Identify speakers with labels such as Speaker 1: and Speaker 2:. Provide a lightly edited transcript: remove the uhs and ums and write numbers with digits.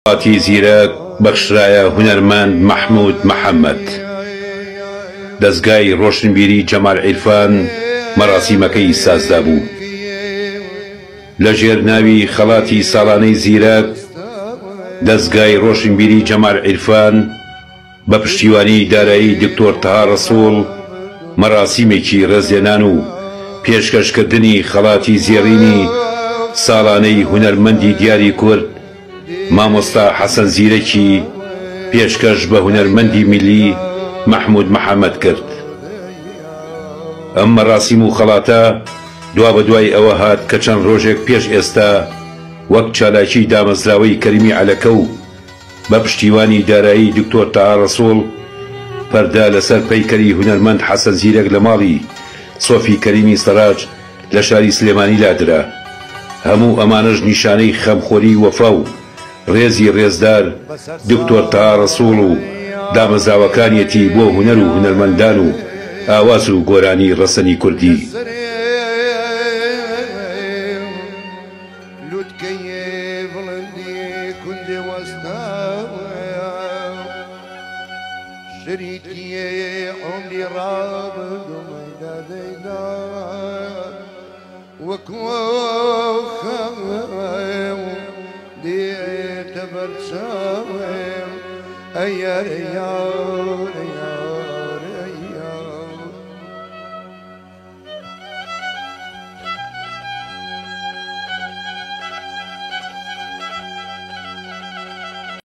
Speaker 1: خەڵاتی زیرەک بەخشرایە هونەرمەند مەحمود محەمەد. دەزگای ڕۆشنبیری جەمال عیرفان مەراسیمەکەی سازدابوو. لە ژێر ناوی خەڵاتی ساڵانەی زیرەک، دەزگای ڕۆشنبیری جەمال عیرفان بە پشتیوانی دارایی دکتۆر تەها ڕەسوڵ مەراسیمێکی ڕێزلێنان و پێشکەشکردنی خەڵاتی زێڕینی ساڵانەی هونەرمەندی دیاری کورد مامۆستا حەسەن زیرەکی پێشکەش بە هونەرمەندی میللی مەحمود محەمەد کرد. ئەم مەراسیم و خەڵاتە دوابەدوای ئەوە هات کە چەند ڕۆژێک پێش ئێستا وەک چالاکی دامەزراوەی کەریمی عەلەکە و بە پشتیوانی دارایی دکتۆر تەها ڕەسوڵ پەردە لەسەر پەیکەری هونەرمەند حەسەن زیرەک لە ماڵی سۆفی کەریمی سەراج لە شاری سلێمانی لادرا. هەموو ئەمانەش نیشانەی خەمخۆری وەفا و ڕێزی ڕێزدار دکتۆر تەها ڕەسوڵ و دامەزراوەکانیەتی بۆ هونەر و هونەرمەندان و ئاواز و گۆرانی ڕەسەنی کوردی.
Speaker 2: لوتکەی بڵندی کوندێ وەستاوە شریتیێ عومری ڕابردووم دادەیدا وەکو خەو دێتە بەرچاوم ئەی یارە یار.